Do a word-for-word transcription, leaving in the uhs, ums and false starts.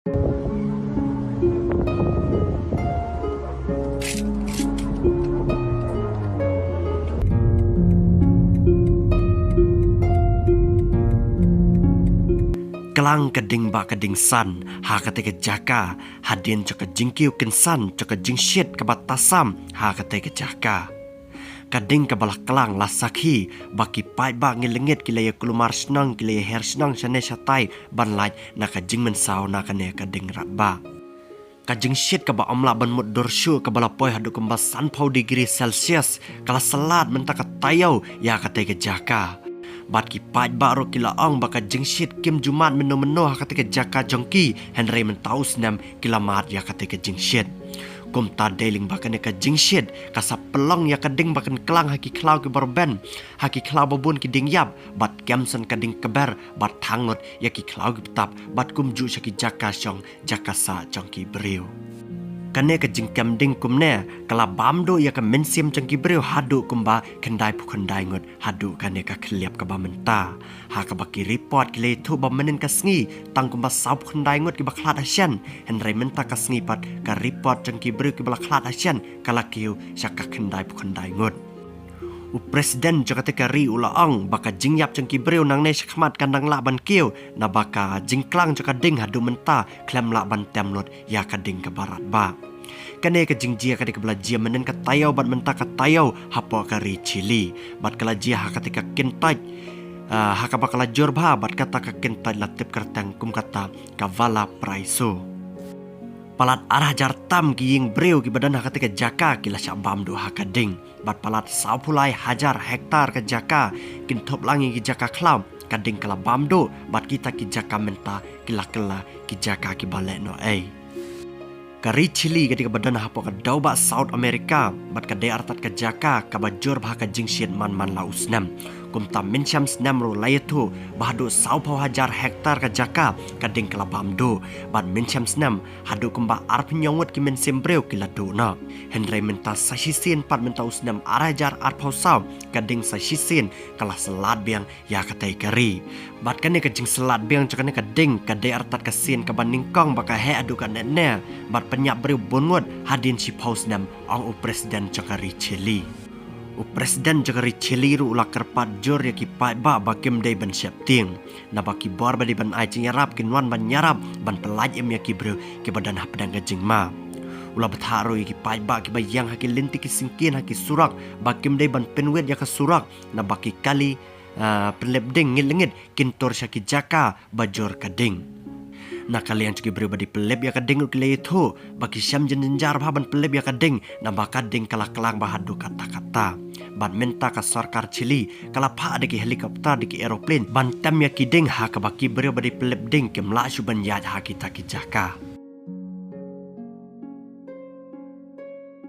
Klang ka ding ba ka ding san ha kata ka jaka, hadien jong ka jingkiew kynsan jong ka jingshit kaba tasam ha kata ka jaka. Ka ding kaba la klang la sakhi ba ki paidbah ngi lengit ki la ïa kulmar shnong, ki la ïa her shnong shane shatai ban lait na ka jingmynsaw na kane ka ding radbah. Ka jingshit kaba ym lah ban mutdur shuh kaba la poi haduh kumba sanphew degree Celsius ka la slat mynta ka taïew ïa kata ka jaka. Bad ki paidbah ruh ki la ong ba ka jingshit kim ju mad mynno mynno ha kata ka jaka jong ki, hynrei mynta u snem ki la mad ïa kata ka jingshit. Kumta dei lyngba kane ka jingshit ka sa pynlong ïa ka ding ba kan klang ha ki khlaw ki ba rben, ha ki khlaw ba bun ki ding ïap, bad kem san ka ding kber bad thang ngut ïa ki khlaw ki btap, bad kumjuh sha ki jaka shong jaka sah jong ki briew. Kane ka jingkem ding kumne ka la bam duh ïa ka mynsiem jong ki briew haduh kumba khyndai phew khyndai ngut haduh kane ka khliep kaba mynta. Ha kaba ki report ki la ïathuh ba mynhynnin ka sngi tang kumba saw phew khyndai ngut kiba khlad hashen, hynrei mynta ka sngi pat ka report jong ki briew kiba la khlad hashen ka la kiew sha ka khyndai phew khyndai ngut. U president jong kata ka ri u la ong ba ka jingïap jong ki briew nangne shakhmat kan dang lah ban kiew, naba ka jingklang jong ka ding haduh mynta khlem lah ban tem lut ïa ka ding kaba radbah. Kane ka jingjia ka dei kaba la jia mynhynnin ka taïew bad mynta ka taïew hapoh ka ri Chile, bad ka la jia ha kata ka kyntait, ah, ha kaba ka la jur bha bad kata ka kyntait la tip kyrteng kum kata ka Valparaíso. Palat ar hajar tam ki ïing briew kiba don ha kata ka jaka ki la shah bam duh ha ka ding. Bad palat saw phew lai hajar hektar ka jaka, kynthup lang ïa ki jaka khlaw, ka ding ka la bam duh, bad kita ki jaka mynta ki la kylla ki jaka kiba lehnohei. Ka ri Chile ka dei kaba don hapoh ka dewbah South America, bad ka dei artat ka jaka kaba jur bha ha ka jingshit man man la u snem. Kumta mynshem snem ruh la ïathuh ba haduh saw phew hajar hektar ka jaka ka ding ka la bam duh, bad mynshem snem haduh kumba ar phew hynñiew ngut ki mynsiem briew ki la duh noh. Hynrei mynta sa shisien pat mynta u snem ar hajar ar phew saw ka ding sa shisien ka la slat biang ïa katei ka ri. Bad kane ka jingslat biang jong kane ka ding ka dei artat ka sien kaba nyngkong ba ka heh haduh katne ne, bad pynïap briew bun ngut hadien shiphew snem, ong u president jong ka ri Chile. U president jong ka ri Chile ruh u la kyrpad jur ïa ki paidbah ba kim dei ban sheptieng, naba ki bor ba dei ban ai jingïarap kin wan ban ïarap ban pyllait im ïa ki briew kiba don hapdeng ka jingma. U la bthah ruh ïa ki paidbah kiba ïeng ha ki lynti ki syngkien ha ki surok ba kim dei ban pynwit ïa ka surok, naba ki kali, ah, pynlip ding ngit lengit kin tur sha ki jaka ba jur ka ding. Na ka liang jong ki briew ba dei pynlip ïa ka ding ruh ki la ïathuh ba ki shem jynjar bha ban pynlip ïa ka ding, naba ka ding ka la klang bha haduh katta katta. Bad mynta ka sorkar Chile ka la phah da ki helicopter, da ki aeroplane ban tem ïa ki ding, ha kaba ki briew ba dei pynlip ding kim lah shuh ban ïaid ha kita ki jaka.